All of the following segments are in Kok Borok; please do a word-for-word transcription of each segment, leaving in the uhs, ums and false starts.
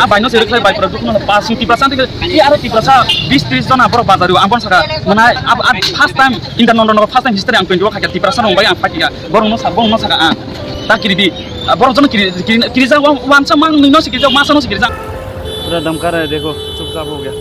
A bai no se rwkhlai bai pura dukno pass ni Tiprasa tei e aro Tiprasa bis tris jona borok bajario ang bon saka. Mwnai ab ab first time inter nondo nogo first time history ang twenty o khaikha Tiprasa rong bai ang phakya. Borok no sar borok no saka ang. Ta kiri di. Borok jono kiri kiri kiri jang wansa mang ni no se kiri jang masa no se kiri jang. Pura damkar hai dekho, chupchap ho gaya.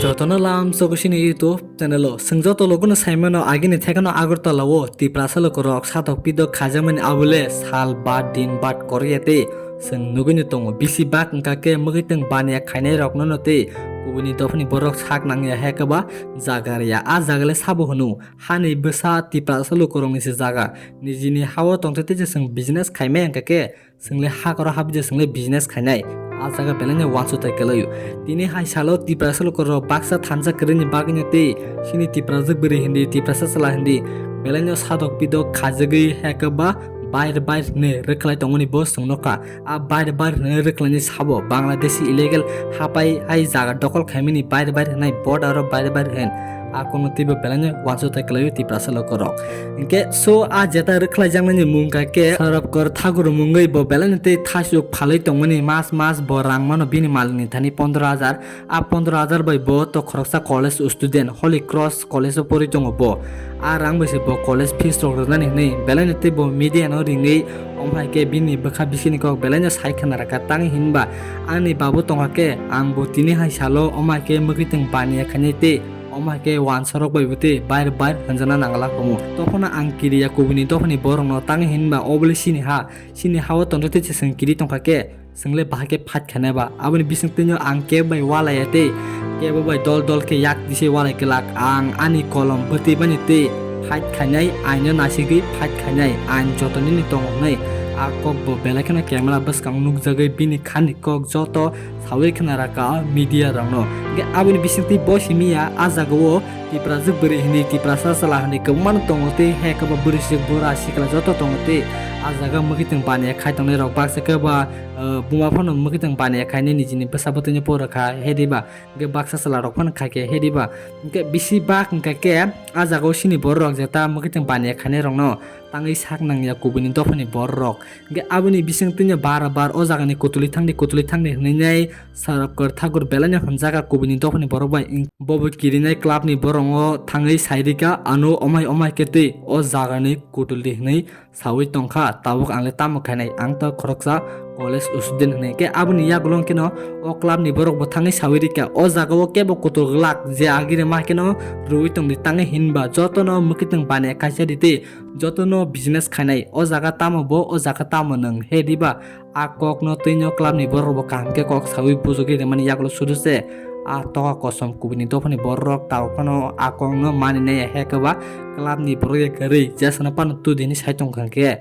Jotono lam sogo sini YouTube channel o. Chwng joto logono saimano agini thekano Agartala o Tiprasa lukurok satok pidok khaijakmani abole sal bat din bat korya tei chwng nugwino tongo. Bisi bak wngkha khe mwkhwtwng baniya khainai rokno no tei kubuni dophani borok sak nangya hai khe ba jaga rwya. A jaga le sabo hwno hani bwsa Tiprasa lukurokni se jaga. Nijini hao tongthai tei se chwng business khaimai wngkha khe Chwngle hakoro habide chwngle business khainai, a jaga belai no uansukthai kwlaio. Tini hai salo Tiprasa lukurok baksa thansa kwrwini bagwino tei chini Tiprajwk bwrwi hindi, Tiprasa chwla hindi, belai no sadok pidok khajagwi hekhe ba bair bair hwnwi rwkhlai tongmani bo chwng nukha. A bair bair hwnwi rwkhlaini sabo Bangladeshi illegal hapai hai jaga dokol khaimani bair bair hwnwi border o bair bair hwn. A kono teibo belai no uansukthai kwlaio Tiprasa lukurok. Hinkhe so a jeta rwkhlaijaknani mung kha khe Sarabkar Thakur mungwi bo belai no tei thasuk phalwi tongmani mas mas bo rang mano bini malikni thani pondro hajar. A pondro hajar bai bo to khoroksa college student, Holy Cross College o porwi tongo bo. A rang bai se bo college fees rok rwnani hwnwi belai no tei bo media no ringwi omo hai khe bini bwkha bisini kok belai no sai khna rwkha tangwi hinba ani babu tongkha khe ang bo tini hai salo omo hai khe mwkhwtwng baniya khainai tei Omo hai khe uansarok bai bwtwi bair bair hwnjakna nangla tongo. Dophano ang kiriya kubuni dophani borokno tangwi hinba obole chini ha, chini ha-o tongthai tei se chwng kiri tongkha khe chwngle bahai khe fight khainai ba. Aboni bisingtwino ang kebo bai ualaiya tei kebo bai dol dol khe yak tise ualai glak. Ang ani kolom bwtwi bani tei fight khainai, aino nasigwi fight khainai, ain joto nini tongo hwnwi a kok bo belai kheno camera bwskango nukjagwi bini khani kok joto sawi khna rwkha media rokno. Hinkhe aboni bisingtwi bo simi ya, a jagao Tiprajwk bwrwi hwnwi, Tiprasa chwla hwnwi kwbangma no tongo tei he kwbangma bwrwi swk bura sikla joto tongo tei a jaga mwkhwtwng baniya khai tongnai rok baksa khe ba, uh, buma phano mwkhwtwng baniya khainai nijini bwsa bwtwino pora kha he diba, hinkhe baksa chwla rok phano khai khe he diba, hinkhe bisi bak hinkhe khe a jagao chini borok rok jeta mwkhwtwng baniya khainai rokno tangwi sak nangya kubuni dophani borok rok. Hinkhe aboni bisingtwino bar bar o jagani kutuli thangdi, kutuli thangdi hwnwi Sarabkar Thakur belaino hwnjakha kubuni dophani borok bai. Bobo kirinai clubni borokno thangwi sai rikha, ano omai omai khe twi o jagani kutuldi hwnwi sawi tongkha. Tabuk ang le tamo khainai, ang to khoroksa college student hwnwi. Hinkhe aboni yagulo kheno o clubni borokbo thangwi sawi rikha, o jagao kebo kutul glak je agini ma kheno rwui tongdi tangwi hinba jotono mwkhwtwng baniya kaisa di tei jotono business khainai, o jaga tamo bo, o jaga tamo nwng, he diba? A kokno twino clubni borokbo kaham khe kok sawi bujogwi rwmani yagulo sudu se. A toka kosom kubuni dophani borok tabuk phano a kokno maninai, he khe ba clubni borok ya kwrwi jesano phano tu dini sai tongkha khe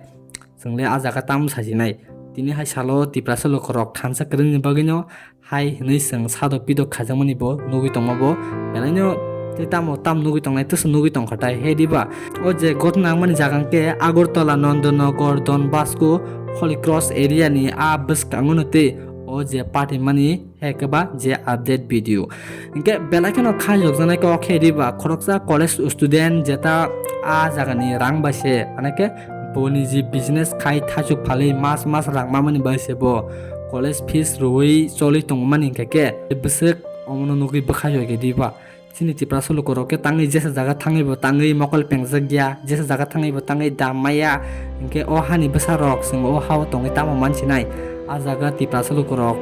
chwngle a jaga tamo sajinai. Tini hai salo Tiprasa lukurok thansa kwrwngni bagwino hai hwnwi chwng sadok pidok khaijakmani bo nugwi tongma bo belaino tei tamo tam nugwi tongnai twswk nugwi tongkha tai he diba. O je gotna wngmani jaga hwnkhe Agartala, Nandanagar, Don Bosco, Holy Cross area ni a bwskango no tei o je patimani he khe ba je update video. Hinkhe belai kheno khaijokjaknai kok he diba khoroksa college student jeta a jagani rang bai se, manake boni je business khai thaichuk phalwi mas mas rang mamani bai se bo college fees rwui choli tongmani hinkhe khe bwswk omono nugwi bwkha yogwi diba. Chini Tiprasa lukurok khe tangwi jesa jaga thangwi bo tangwi mokol pengjak ya, jesa jaga thangwi bo tangwi dam maya. Hinkhe o hani bwsarok chwng o hao tongwi tamo mansinai? A jaga Tiprasa lukurok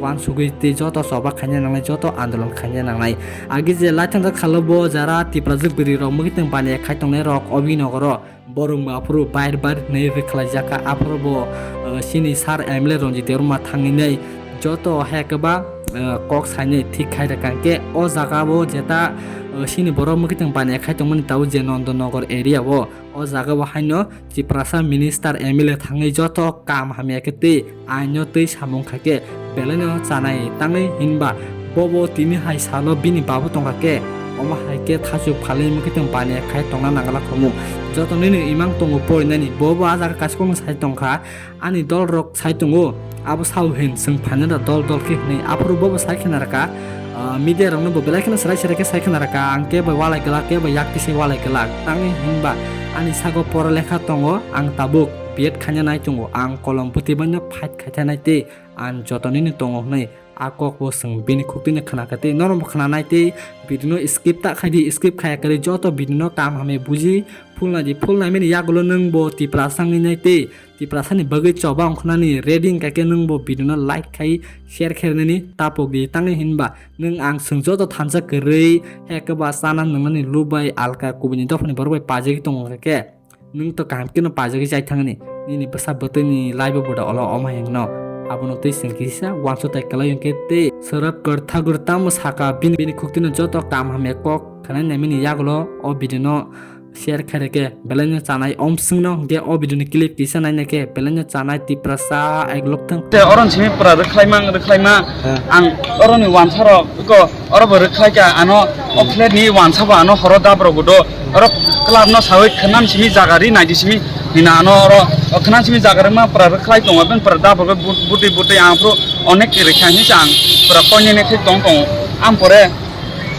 uansugwi tei joto choba khaina nangnai, joto andolon khaina nangnai. Agi je lai thangjak salo bo jara Tiprajwk bwrwi rok mwkhwtwng baniya khai tongnai rok o binogoro borok bo aphuru bair bair hwnwi rwkhlaijakha. Aphuru bo, uh, chini sir M L A Ranjit Debbarma thangwi nai joto hai khe ba, uh, kok sainai thik khai rwkha. Hinkhe o jaga o jeta, uh, chini borok mwkhwtwng baniya khai tongmani tabuk je Nandanagar area o, o jaga o haino Tiprasa minister M L A thangwi joto kam hamya khe tei aino tei samung kha khe belaino chanai tangwi hinba bobo tini hai salo bini babu tongkha khe omo hai khe thaichuk phalwi mwkhwtwng baniya khai tongna nangla khomu. Joto nini imang tongo porinani bobo a jaga kaisa kokno sai tongkha, ani dol rok sai tongo, abo sao hin chwng phainai da dol dol khe hinwi aphuru bobo sai khna rwkha. Ah, media rokno bo belai kheno serai serai khe sai khna rwkha, ang kebo walai glak, kebo yak tisi walai glak, tangwi hinba ani sago pora lekha tongo, ang tabuk B Ed khaina nai tongo, ang kolom bwtwi bai no fight khaitha nai tei ang joto nini tongo hwnwi A kok bo chwng bini khuk twi no khna kha tei norok bo khna nai tei video no skip ta khai di, skip khaya kwrwi joto video no kaham hamya buji full nai di, full nai mani yagulo nwng bo Tiprasa wngwi nai tei Tiprasa ni bagwi choba wngkha nani ready wngkha khe nwng bo video no like khai share khe nani tapok di tangwi hinba nwng ang chwng joto thansa kwrwi he khe ba chana nwngnani lub bai alka kubuni dophani borok bai pajagwi tongo khe. Nwng to kaham khe no pajagwi chai thangni, nini bwsa bwtwini life bo da olo omo hengno. Abono twi chwng kisa uansuk tai kwlai hwnkhe tei swrap kwrtha kwrtamo saka bini, bini khuktwino joto kam hamya kok khanai naimani yagulo o video no share khaireke belai no chanai omswngno hwnkhe o video ni clip kisa nainai khe belai no chanai Tiprasa aiglok thang. Te oron simi pura rwkhlaimang rwkhlaima. Ang oroni uansarok ko Oro bo rwkhlai kha ano, o flat ni uansa bo ano horo dab rok bo do. Oro club no sawi khwnam simi jaga ri nai di simi hina ano oro khwnam simi jaga rwma pura rwkhlai tongo, ben pura dab rok butwi butwi ang phuru onek rikha hinwi se ang pura koinene khe tong tongo. Ang pore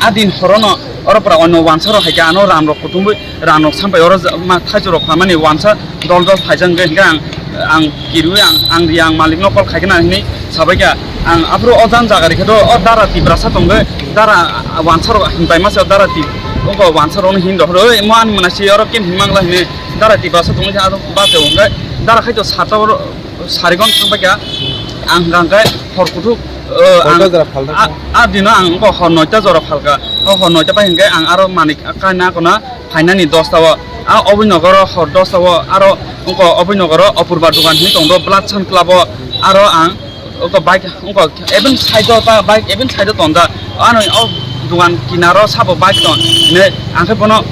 a din horo no oro pura ono uansa rok hai khe ano ram rok kutung bai ram rok sampai oro ma thaichuk rok phamani uansa dol dol phaijak hwnkhe hwnkhe ang, ang kirwi ang, ang ri ang malik no call khaikhe na hinwi sabaikha. Ang aphuru o jang jaga rikhe do o dara Tiprasa tongkhe dara uansa rok hinpai masa dara Tip-, ongko uansa rokno hin rok oi mo ani mwnasi oro ken hin mangla hinwi dara Tiprasa tongkhe ado bachao hwnkhe dara khaito sata oro sarigon thangbaikha. Ang hwnkha hwnkhe hor kuthuk, o, ang Koita jora phalna a, kha? A dino ang ongko hor noita jora phalkha. O hor noita bai hwnkhe ang aro manik kaina kona phainani dosta o, a Abhinogoro hor dosta o, aro ongko Abhinogoro Apurba dogan hinwi tongdo, Blood Sun Club o, aro ang ongko bike ongko even side o ta bike even side o tonda, ano o dogan kinaro sabo bike ton ne, ang khe bono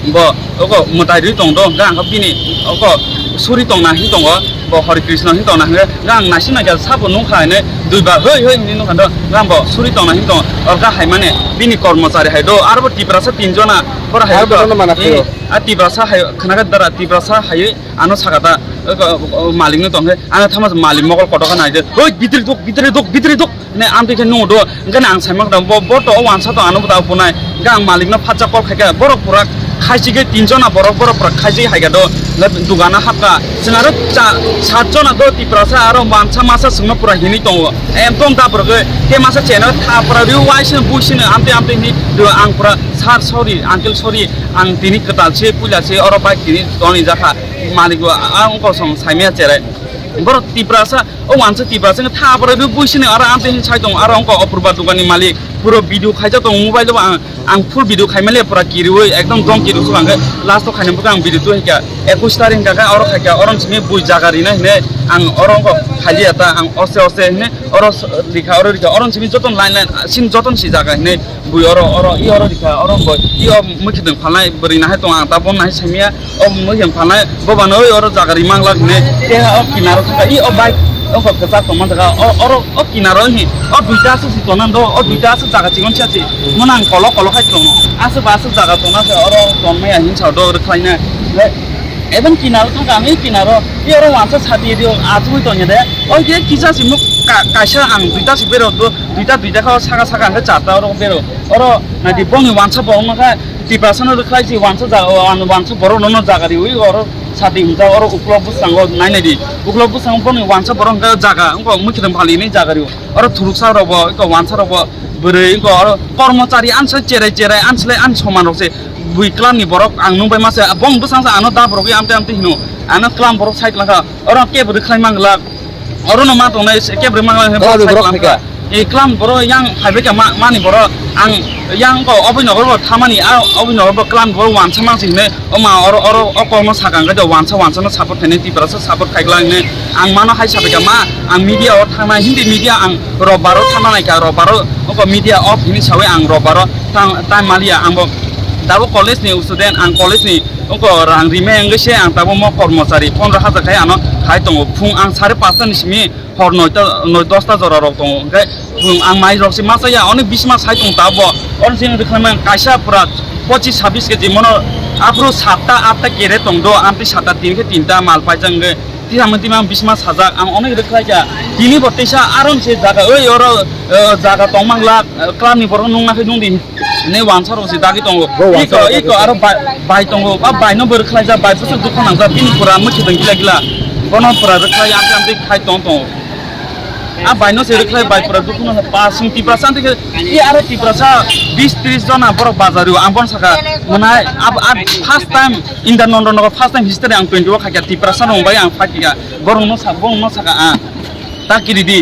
bo oko mwtai rwi tongdo, hwnkhe ang khe bini oko suri tongna hinwi tongo, bo Hare Krishna hinwi tongna hwnkhe, hwnkhe ang naising naikha sabo nukha hinwi duiba hoi hoi hinwi nukha do, hwnkhe ang bo suri tongna hinwi tongo, orkha hai mane bini kormochari hai do, aro bo Tiprasa tinjona, boro hai Aro do, bono mana eh, khaio? A Tiprasa hai khwna khe dara Tiprasa hai ano saka ta, eh, malikno tongkhe, ano thama malik mokol kotoka naide, "Oi, bidire duk, bidire duk, bidire duk," ne amtwi khe nungdo, hwnkhe ang saimang kha, bo, bo to o uansa to ano bo ta punai, hwnkhe ang malikno phatsa call khaikha, borok pura khaichigwi tinjona borok, borok pura khaichigwi haikha do, hwnkhe dugano hapkha, chwng aro cha-, satjona do Tiprasa aro uansa masa chwngno pura hinwi tongo, ekdom da borok khe masa cheno tha pura rw uaisino buisino amtwi amtwi hinwi do, ang pura, "Sir, sorry, uncle, sorry, ang tini kwtal se, puila se, oro bike tini tonwi jakha." Malik bo a wngkha song saimaya cherai. Borok Tiprasa, o uansa Tiprasa wngkha tha borok bo buisini aro amtwi hin sai tongo, aro wngkha Apurba doganni malik. Puro video khaijak tongo mobile o, ang, ang full video khaimali pura kiriwi ekdom dom kiri usuk ang khe last o khaina bwkha ang video tu hikha. Ekush tarik hwnkha khe oro khaikha, oro simi bui jaga rina hine ang oro wngkha khaliya ta ang ose ose hine oro s-, rikha oro rikha oro simi joto line line sini joto si jaga hine. Bui oro, oro, i oro rikha, oro bo, i o mwkhitwng phalnai bwrwi nahai tong ang ta, bo nahai saimya, o mwkhitwng phalnai, bo bano oi oro jaga ri mangla hwnwi, tei o kinaro thangkha, i o bike, o kok kwchak tongma jaga, o, oro, o kinaro hi, o duita aswk si tongna do, o duita aswk jaga chikon si asi, mono ang kolok kolok khai tongo, aswk ba aswk jaga tongna se oro tongmaya hinwi sa do rwkhlaina, even kinaro thangkha ang, i kinaro, i oro uansa sati rio achugwi tongya de, o je kisa si muk ka-, kaisa ang duita si bero do, duita, duita kha o saka saka hwnkhe charta oro bero. Oro naidi bongni uansa borok no kha Tiprasa no rwkhlai si uansa jaga o, ano uansa borok no jaga riwi oro sati hwnjak oro uklok bwskango nai naidi. Uklok bwskango bongni uansa borok hwnkhe jaga wngkha mwkhitwng phalini jaga rio. Oro thuruksa rok bo wngkha uansa rok bo bwrwi wngkha oro kormochari ansa cherai cherai anslai an soman rok se bui klam ni borok ang nung bai masa bong bwsang sa ano dab rogwi amte amte hino ano klam borok sai klang kha oro kebo rwkhlai mang glak. Oro no ma tongnai se kebrwi mangla hwnwi Kla borok borok sai klang kha. E klam borok yang phaibai kha ma-, mani borok ang yang ko oboi nogor bo thamani a oboi nogor bo klam borok uansa mang se hwnwi o ma oro oro o kok no sakang khe uansa uansa no support khainai Tiprasa support khai glak hwnwi ang mano hai sabai kha ma ang media o thangnai hindi media ang robbaro thangna nai kha robbaro o media off hwnwi sawi ang robbaro tang time maliya ang bo dabo college ni student ang college ni Oko rang rimai wngwi se ang tabuk mo kormochari pondro hajar khai ano khai tongo. Phung ang sare pasta ni simi hor noita, noi dosta jora rok tongo. Hwnkhe phung ang mai rok se masa ya, onek bisma sai tong tabo. Ono sini rwkhlai mang kaisa pura pochis sabis keji mono aphuru satta atta kere tong do, amtwi satta tin khe tinta mal paijak wngwi. Tisa mwnti mang bisma sajak, ang onek rwkhlai kha. Tini bo tisa aron se jaga, oi oro, eh, jaga tong mangla, eh, club ni borok nung nakhe nung di. Ne uansa rok se dagi tongo. Bo uansa Iko, rok dagi iko tongo. Aro bai, bai tongo. Ba bai no bo rwkhlai ja, bai bwswk dukha nang ja, bini pura mwkhitwng gila gila. Bono pura rwkhlai amtwi amtwi khai tong tongo. A baino se rwkhlai bai pura dukhu no pa sing Tiprasa tike i aro Tiprasa bis tris jona borok bajario ang bon saka mwnai ab ab first time in the nondo nogo first time history ang twenty o khaikha Tiprasa rong bai ang phakya borok no sa bong no saka a ta kiri di.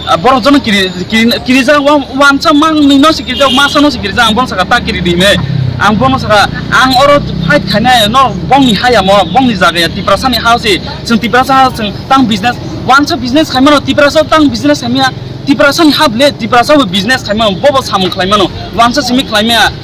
Ah, borok jono kiri kiri kiri ja wa wansa mang ni no sikiri ja masa no sikiri ja ang bon saka ta kiri di me ang bon saka ang oro fight khainai no bong ni haya mo bong ni jaga ya Tiprasa ni ha se chwng Tiprasa ha chwng tang business wansa business khaimano Tiprasa tang business khaimya Tiprasa ni hable Tiprasa bo business khaimano bobo samung khlaimano wansa simi khlaimya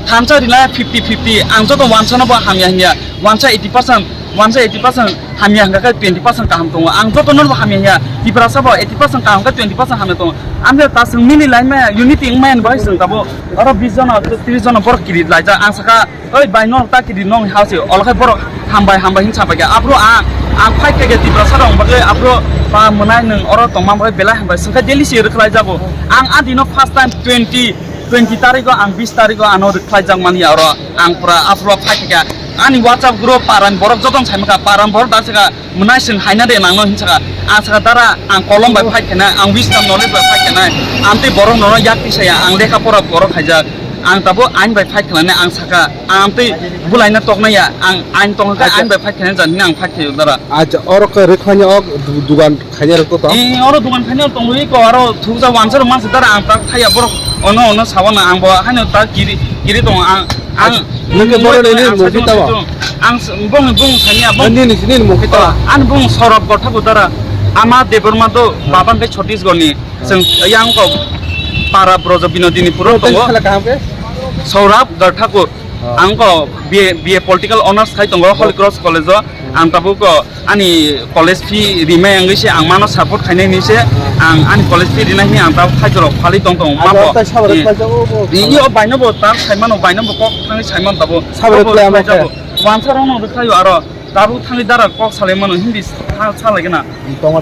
thansa rina fifty fifty ang joto wansa no bo hamya hinya wansa eighty percent wansa eighty percent hamya hingka khe twenty percent kaham tongo ang joto no bo hamya hinya Tiprasa bo eighty percent kaham khe twenty percent hamya tongo ang ta chwng mili laimaya unity wngmaya ni bagwi chwng tabo oro bis jona tris jona borok kiri laijak ang saka Oi bai no ta kiri nong ha se olo khai borok hambai hambai hin sapai kha aphuru ang ang fight kha khe Tiprasa rok bagwi aphuru ba mwnai nwng oro tongma bagwi belai hambai swngkha daily se rwkhlai jago ang adino first time twenty twenty tarikh o ang bis tarikh o ano rwkhlai jak mani oro ang pura aphuru fight kha ani WhatsApp group paran borok jotong sai maka paran borok da saka Mwnai chwng haina de nangno hinwi saka. Ang saka dara ang kolom bai fight khainai, ang wisdom knowledge bai fight khainai. Ang tei borok nono yak tisaya, ang lekha pora borok khaijak. Ang tabo ain bai fight khainai ang saka. Ang tei bulaina toknai ya, ang ain tong khe Acha. Ain bai fight khainai jani ang fight khaio dara. Acha, oro khe rwkhlai o du-, dugan khainai rok to. Eh, oro dugan khainai tong rwi ko aro thukja wansa rok mansa dara ang tak thaya borok ono ono sabana ang bo haino tak kiri kiri tong ang. Ang Acha, nung ke borok nini mung khe tamo? Ang s-, bong bong sanya bong. Nini nini mung khe tamo? Ang bong Saurabh Gorthaku dara. Ama Debbarma do baban khe Chhattisgarh ni. Seng yang ko para brojo Binodini puro Tei tongo. Sala kaham ke? Saurabh Gorthaku. Ah. Ang ko B A, B A Political Honours khai tongo Holy Cross College o. Ang tabuk ko Ani college fee rimai wngwi se ang mano support khainai hinwi se ang ani college fee rinai hinwi ang tabuk khaijorok phalwi tong tongo. Abo mabo. Tai sabrok Eh, khlaijak, o, o, eh, iyo baino bo tar saimano, baino bo kok thangwi saimano tabo. Sabrok Abo khlai amo khlaijago. Khe. Wansa rokno rwkhlaio aro tabuk thangwi dara kok salaimano hindi sa, sa laigena. Tongma